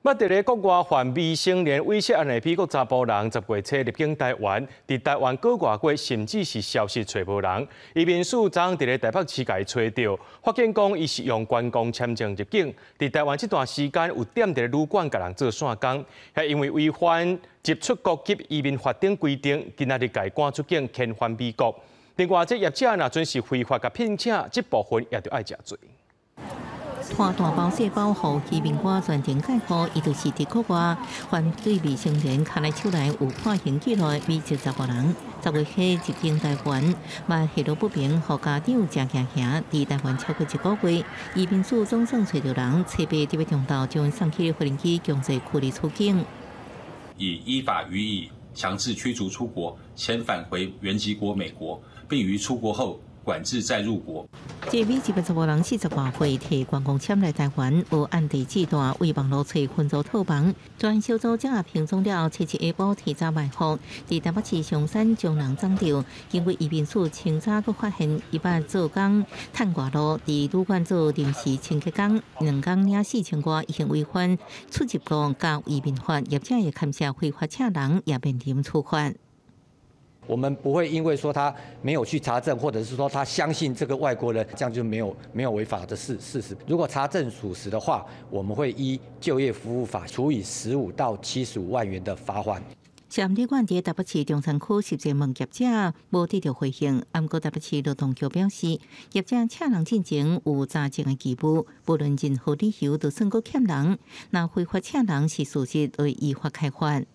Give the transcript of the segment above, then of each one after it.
捌佇咧國外犯未成年猥褻案的美國查埔人，10月初入境台灣，佇台灣閣外過，甚至是消失揣無人。移民署昨昏佇咧台北市共伊揣著，發現講伊是用觀光簽證入境，佇台灣這段時間有踮佇咧旅館共人做散工，係因為違反入出國及移民法等規定，今仔日共伊趕出境，遣返美國。另外，這業者若準是非法共聘請，這部分也著愛食罪。拖大包細包，予移民官全程介護，伊就是佇國外犯對未成年牽來手來有判刑記錄的美籍查埔人。10月底入境台灣，嘛下落不明，予家長誠驚嚇。佇台灣超過一個月，移民署總算揣著人，初八佇欲中晝將𪜶送去無人機強制驅離出境。已依法予以強制驅逐出國，遣返回原籍國美國，並於出國後管制再入國。這美籍的查埔人40外歲，提觀光簽來台灣，無按地址蹛，為網路揣分組套房，專小組將平裝了後，初七下晡提早埋伏，佇台北市松山將人摠著。經過移民署清查，閣發現伊捌做工趁外路，佇旅館做臨時清潔工，兩工領4000外，已經違反出入國佮移民法，業者會牽涉非法請人，也面臨處罰。我們不會因為說他沒有去查證，或者是說他相信這個外國人，這樣就沒有違法的事實。如果查證屬實的話，我們會依就業服務法處以15到75萬元的罰鍰。涉案旅館佇台北市中山區實際問業者無得著回應，毋過台北市勞動局表示，業者請人進前有查證的義務，無論任何理由都算閣欠人，若非法請人是事實，會依法開罰。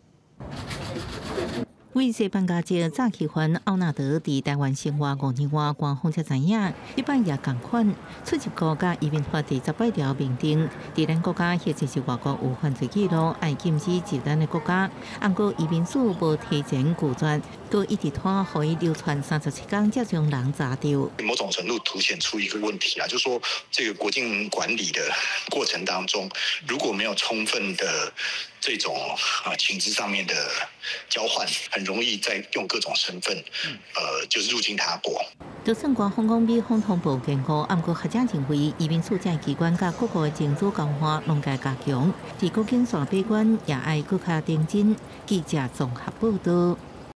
為西班牙籍詐欺犯奧納德佇台灣生活5年外，官方才知影，這擺也仝款出入國佮移民法第18條明定，佇咱國家或者是外國有犯罪記錄，愛禁止入咱的國家。毋過移民署無提前拒絕，閣一直拖，予伊流竄37工，才將人查著。某種程度凸顯出一個問題啊，就是說這個國境管理的過程當中，如果沒有充分的這種啊情資上面的交換，很容易再用各種身份，就是入境他國。就算官方講美方通報警告，毋過學者認為移民署這機關佮各國情資交換攏該加強，佇國境線把關也愛閣較認真。記者綜合報導。